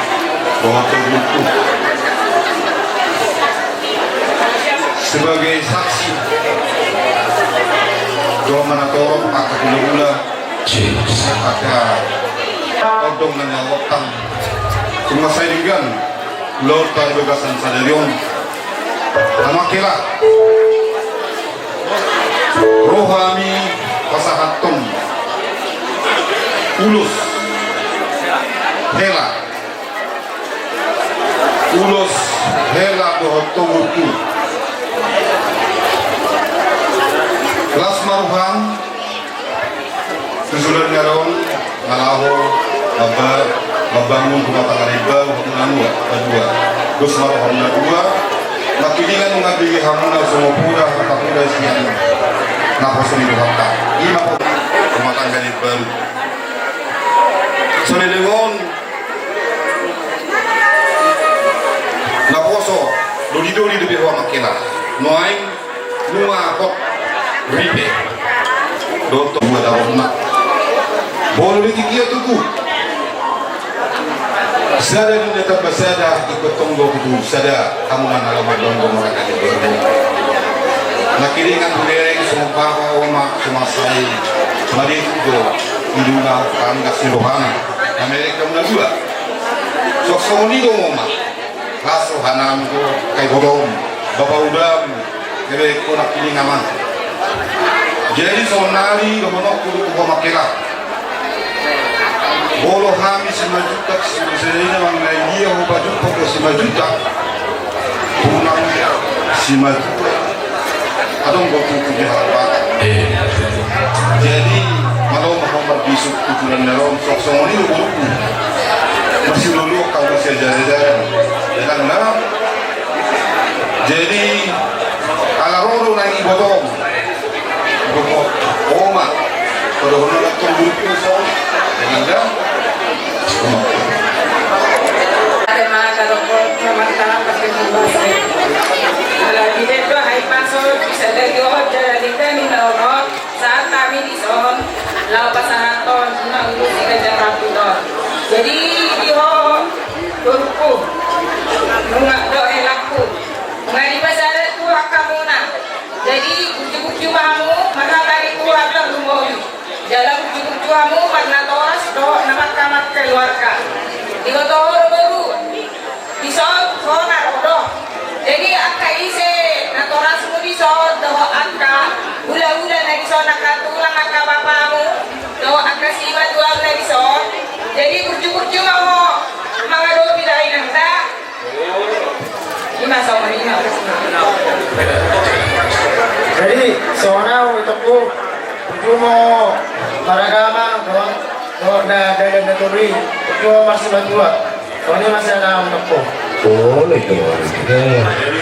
dohot toguku. Sebagai saksi dohot manatorop angka hulahula, angka ondong na nialohonta, tung mansai denggan ulaonta di bagasan sadari on. Ama Kela, ro hami pasahathon ulos hela, ulos hela dohot toguku. Las ma roham. Susulan ni ari on na laho mambangun rumah tangga na imbaru hamuna na dua. Dos ma rohamuna na dua. Nangkiningan mangandele hamuna songon poda, poda sian naposo ni Tuhanta. Ima rumah tangga na imbaru. Saleleng on naposo, doli-doli dope ho Ama Kela. Nuaeng nunga hot ripe. Dohot dua taon ma. Molo di tingki on tutu, sada ninna tamba sada, ingkon tonggo tutu sada, hamuna na laho marlombo marangkat. Nangkiningan hubereng songon bapa, oma, songon sai, malihat do, iduna, tangkas ni rohana. Na merek hamuna dua. Songon i do, oma. Las rohanami do, angka ibotom, bapa udam, ebe kona piling amang. Jadi saonnari dohononku tu ho, Mangkela. Molo hami Simanjuntak, simanjuntak, manang na dia ho pajumpang tu Simanjuntak, unang Simanjuntak. Adong do tutu di halaman. Jadi malo ma ho marbisuk tu bulan na ro, songon i do boruku. Marsilualuhon hamu, marsiajarjaran. Ya kan, na? Jadi ala ro do na ibotom. Oma, pada hona langsung buruk tu so. Dengan dah. Ada mata rokok, mata apa ke bahasa. Kalau di itu hai masuk bisa dari oh jadi kami lawan. Sahat hami dison laho pasahathon na urusi ganjang raputon. Jadi di ho, boruku, nunga dohot helangku, nunga dipasahat tu angka muna. Jadi burju-burju ma hamu marhatani tu hata lumobi. Jala burju-burju hamu marnatoras dohot na mangka-mangka keluarga. Diboto ho do boru. Dison ho na ro do. Jadi angka ise natorasmu dison dohot angka hula-hula na dison, angka tulang, angka bapamu dohot angka sibatuamu na dison. Jadi burju-burju ma ho mangadopi dainang da. Ima songon i ma. Jadi songon au itokku, burju ma ho maragama dohot, dohot na dalan na toru i, burju ma ho marsimatua. Songon i ma sian au itokku. Boleh, boleh.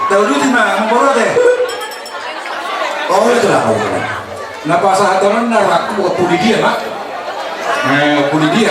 Tau duti ma, mamboro te. Oh, itu lah kau. Na pasahaton on na raku, ompu di dia, Pak. Eh, ompu di dia.